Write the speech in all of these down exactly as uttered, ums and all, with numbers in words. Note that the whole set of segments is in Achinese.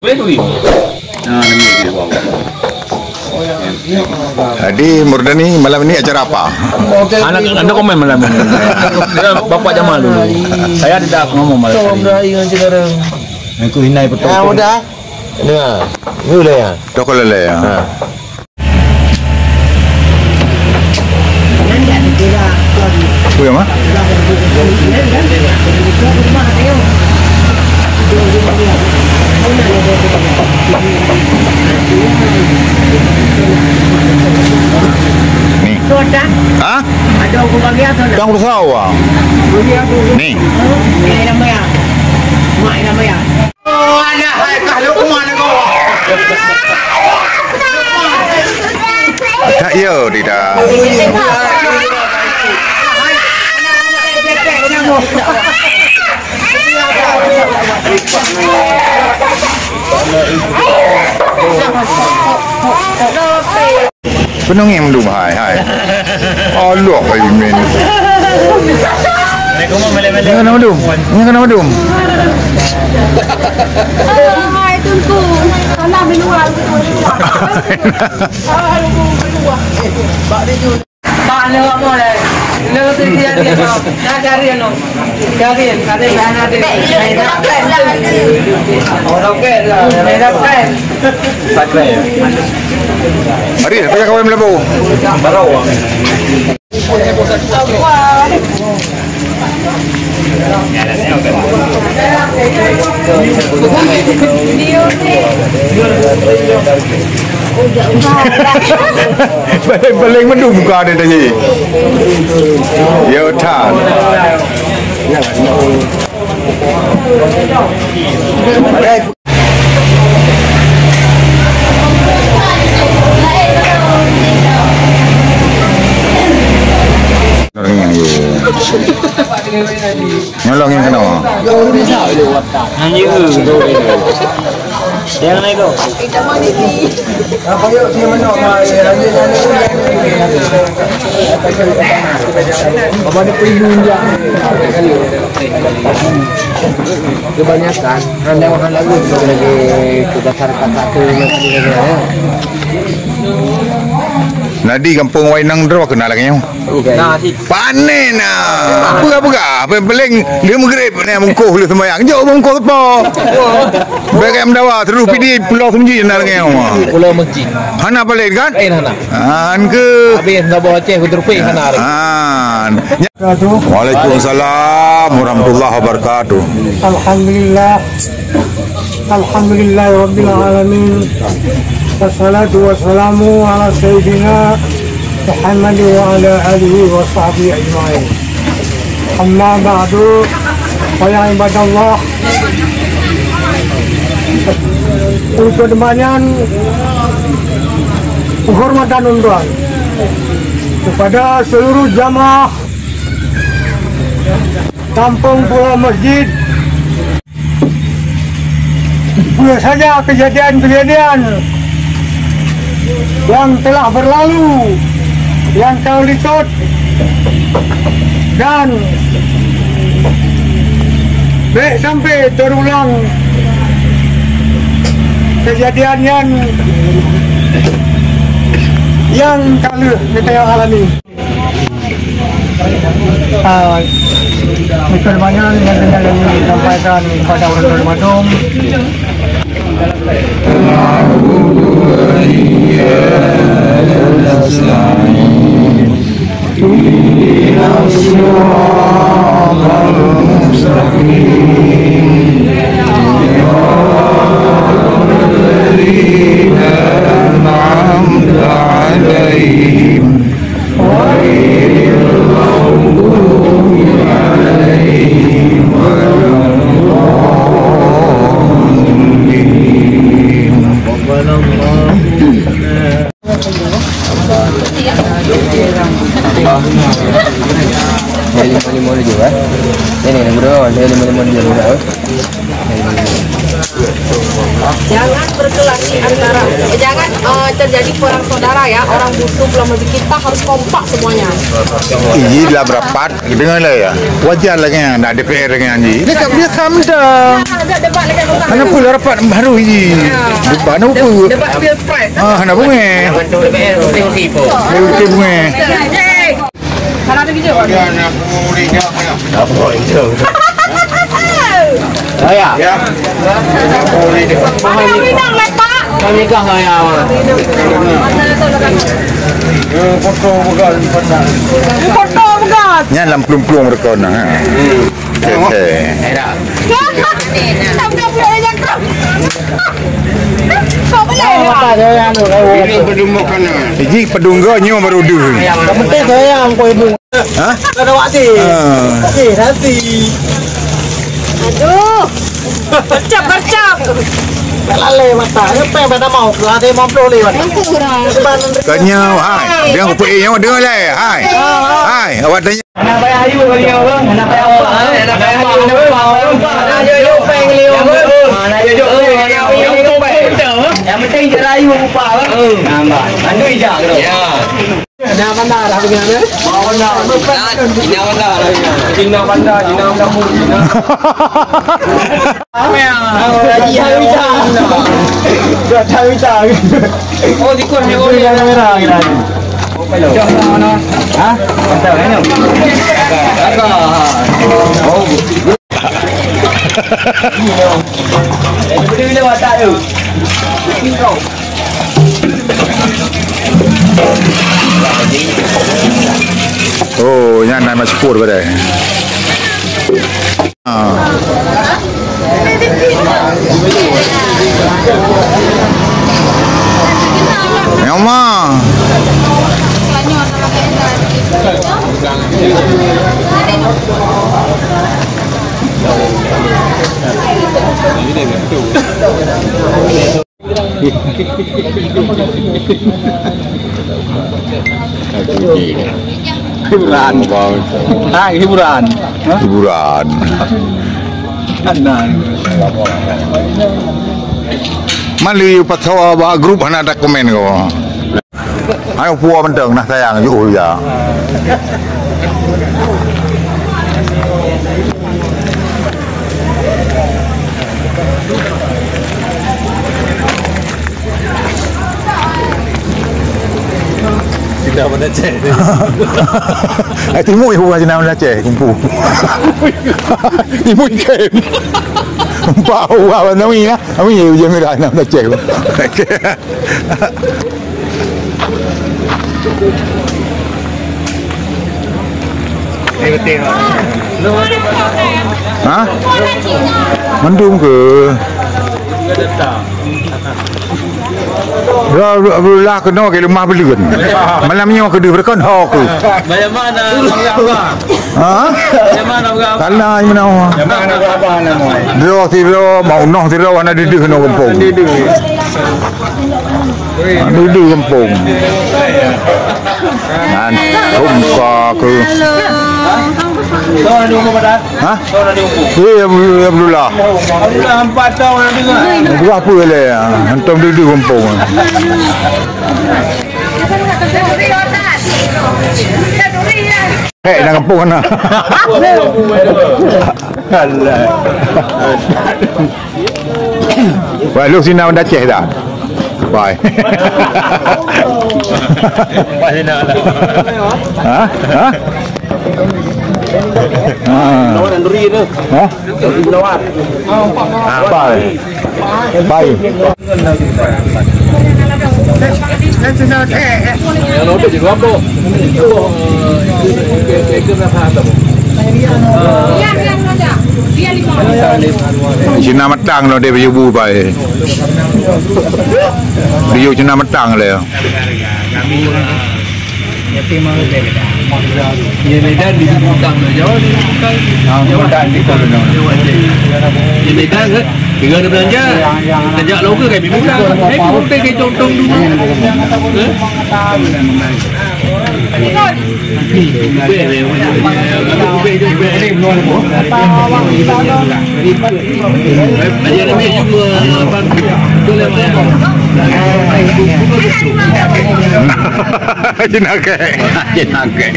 Boleh tu, Wi? Nah, ni dia, wow. Jadi, Murdani, malam ini acara apa? Anak, anda komen malam ini. Ya, Bapak Jamal dulu. Saya tidak ngomong malam ini. Aku hinai betul. Ah, udah. Dengar. Ni boleh ya? Toko lele ya. Ha. Apa ya, Mak? Ni. Ha? Tuan Kusawa. Ni. Tak yo tidak. Peunong nyang mandum hai, hai. Allah, hai min. Nyang keunan mandum. Nyang keunan mandum. Hai, Teungku. Salam di luar. Pak, ni apa le? Ni tu dia dia. Dah cari anu. Cari, cari, cari. Oh, roket lah. Roket. Hari, apa yang kau main melebu? Baru. Paling-paling mandum muka dia tadi. Ya, tan. Nyolong nyang keunoe. Assalamualaikum. Kebanyakan anda makan lagu sebagai tugas syarikat satu. Nadi gampông Wainang droe keunan lagèe nyoe. Nah, si Panen nah. Paling-paling lheuh meugreb na mungkoh lheuh seumayang. Jok mungkoh seupôt. Bèk meudawa terus pidi pulo seumji na lagèe nyoe. Pulo Meujid. Hana paling kan? Lain hana. Han ke? Habis saboh Aceh kuturupik hana hari. Han. Waalaikumsalam warahmatullahi wabarakatuh. Alhamdulillah. Alhamdulillahirabbil alamin. Wassalatu wassalamu ala sayyidina Muhammad wa ala alihi wa sahbihi ajma'in. Amma ba'du, fa ya ibadallah. Untuk demikian, penghormatan untuk kepada seluruh jamaah Kampung Pulo Meujid. Peue saja kejadian-kejadian yang telah berlalu, yang telah likot, dan bèk sampai terulang kejadian yang, yang ka lheueh geutanyoe alami. Ah, itu banyak yang kena disampaikan kepada orang-orang Madong. Lima-lima tujuh, eh. Ini, ini, bro, saya lima-lima tujuh, bro. Jangan berkelahi antara, eh, jangan, eh, terjadi perang saudara ya, orang busuk, orang muslim. Kita harus kompak semuanya. Iji dalam rapat, dengar lah ya. Wajar lah kan, nak D P R dengan ji. Dekat dia sama dah. Ada debat lagi, bukan? Kenapa lah rapat baru ji? Ya. Debat nak apa? Debat pilpres. Ah, nak bunga. Okey, bunga. Hei. Hana ada video. Apa itu? Saya. Ya. Mana yang minang, Pak? Kami kah saya, Mak? Foto bukan. Foto bukan. Nyan lam plueng-plueng mereka nah, ha. Okey, okey. Tapi apa yang nyangkut? Kau boleh. Ini berdumbukan. Iji pedungga nyoe baru deuh. Yang penting saya angkut ibu. Ha? Ada waktu. Ah. Okey, nanti. Aduh. Bercap, bercap. Tak lalai mata. Apa yang pada mau? Ada lima puluh lewat. Kanyau, hai. Dia kupi nyoe dengar leh. Hai. Hai, awak tanya. Anak payah ayu bagi orang, anak payah apa? Anak payah ayu, anak payah apa? Anak jok peng ni orang. Anak jok peng. Yang penting cara ayu rupa. Nampak. Andu ijak tu. Ya. Dah pandai dah begini. Dah, Cina pandai dah. Cina pandai, Cina kampung, Cina. Apa ya? Cina, Cina. Dah cari cari. Oh, tikus ni, oh, ni. Yang merah ni. Ha? Mantap, kan? Agak. Oh. Bila-bila watak tu. Oh, nyan na masyhur badai. Ah. Ya Allah. Hiburan. Ah, hiburan. Ha? Hiburan. Tenang. Mali paksa ba grup hana ada komen ko. Hai puwa mantong nah sayang ju ya. Cina Banda Aceh. Eh, timu ibu Cina Banda Aceh, kumpu. Timu ikan. Empat orang Banda Aceh, ya. Kami ya, ujian merah Banda Aceh. Ha? Mandum ke? Lah, lah, lah kena ke lemah beleuen. Malam nyoe keudeh beukon ho ku. Bagaimana, Abang? Ha? Bagaimana, Abang? Kana mana? Bagaimana, Abang, nama? Dua sidroe, mau noh sidroe, anak didih kena gampông. Duduk gampông. Nyan, kum ka ke. Ha? Eh, Abdul-, Abdullah. Berapa le? Hantom duduk gampông. Hek, dah gampông na. Alah. Wah, lu sina Banda Aceh dah. Pai. Pai sina dah. Ha? Ha? Ha. Ha? Pai. Pai. Cina matang lo dia baju bu pai. Dia Cina matang le. Di Medan di Bintang, Jawa di Bintang. Jawa di Bintang. Di Medan kan? Tiga ada belanja. Kerja lo ke kami buka. Eh, kau pergi ke Tong Tong dulu. Eh? Aja ada juga. Jinakek. Jinakek.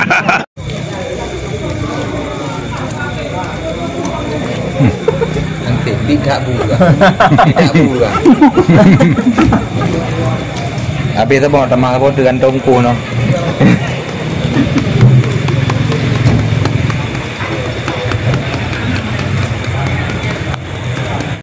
Nanti tidak buka. Tidak buka. Habis tu, bawa tamah apa, tergantung ku, no.